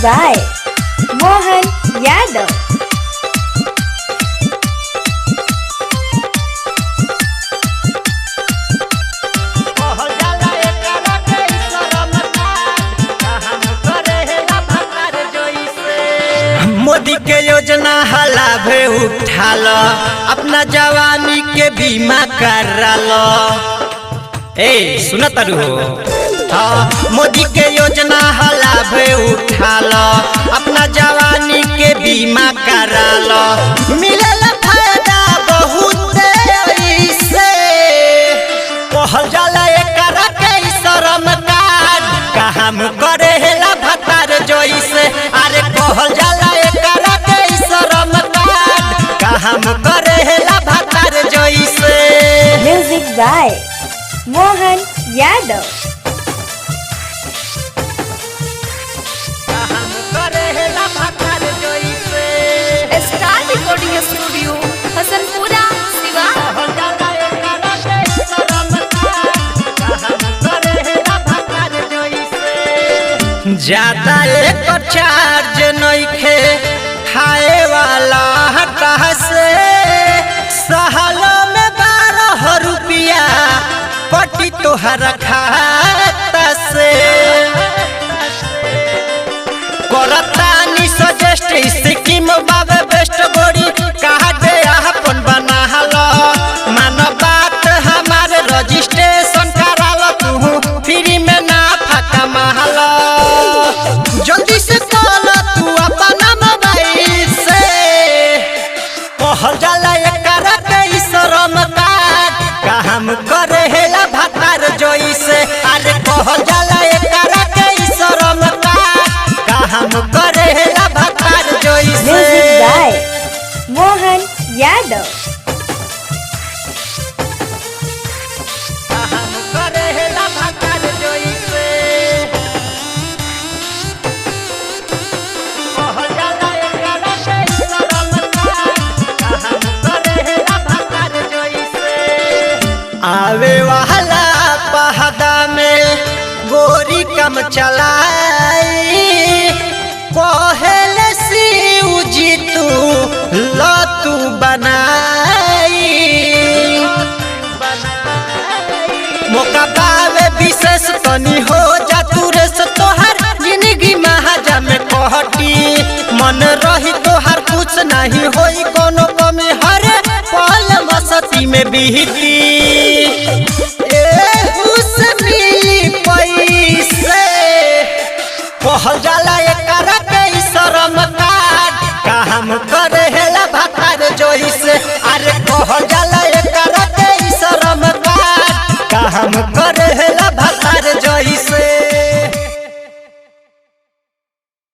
by Mohan Yadav. कहल जाला एकरा के शरम कार्ड, काम करेला भतार जइसे। मोदी के योजना हलाभे उठाल, अपना जवानी के बीमा कराल। ए सुन तारू हो। हाँ, मोदी के योजना हलाभे उठाल, अपना जवानी के बीमा कराल। मिलल फायदा बहुत ऐसे। कहल जाला एकरा के शरम कार्ड, काम करेला भतार जइसे। अरे कहल जाला एकरा के शरम कार्ड, काम करेला भतार जइसे। Music by Mohan Yadav. काम करेला भतार जइसे। Star recording studio Hasanpura Siwan. कहल जाला एकरा के शरम कार्ड, काम करेला भतार जइसे। ज्यादा एक चार्ज नइखे खाए वाला हटा से, सहलो में 12 रुपया पटी तोहर खाता से। करतानी सजेस्ट, स्कीम बाबे बेस्ट। गोरी कार्ड अपन बनाल, मान बात हमार, रजिस्ट्रेशन कराल। तू फ्री में ना फाका महल, जल्दी से कॉल तू अपना मोबाइल से। कहल जाला एकरा के शरम कार्ड, काम करेला भतार जइसे। अरे कहल जाला एकरा के शरम कार्ड, काम करेला भतार जइसे। Music by Mohan Yadav. काम करेला भतार जइसे। कहल जाला एकरा के शरम कार्ड, काम करेला भतार जइसे। आवे वाला पहदा में गोरी कम चलाई, कहले शिव जी तू ल तू बनाई। मौका पावे विशेष तनी हो जा तू रेस, तोहर जिंदगी महाजा में कहटी। मन रही तोहर, कुछ नहीं होई कोनो कमी, हर पल मस्ती में बीती। एहू से मिली पैसे। कहल जाला एकरा के शरम कार्ड, काम करेला भतार जइसे। अरे कहल जाला एकरा के शरम कार्ड, काम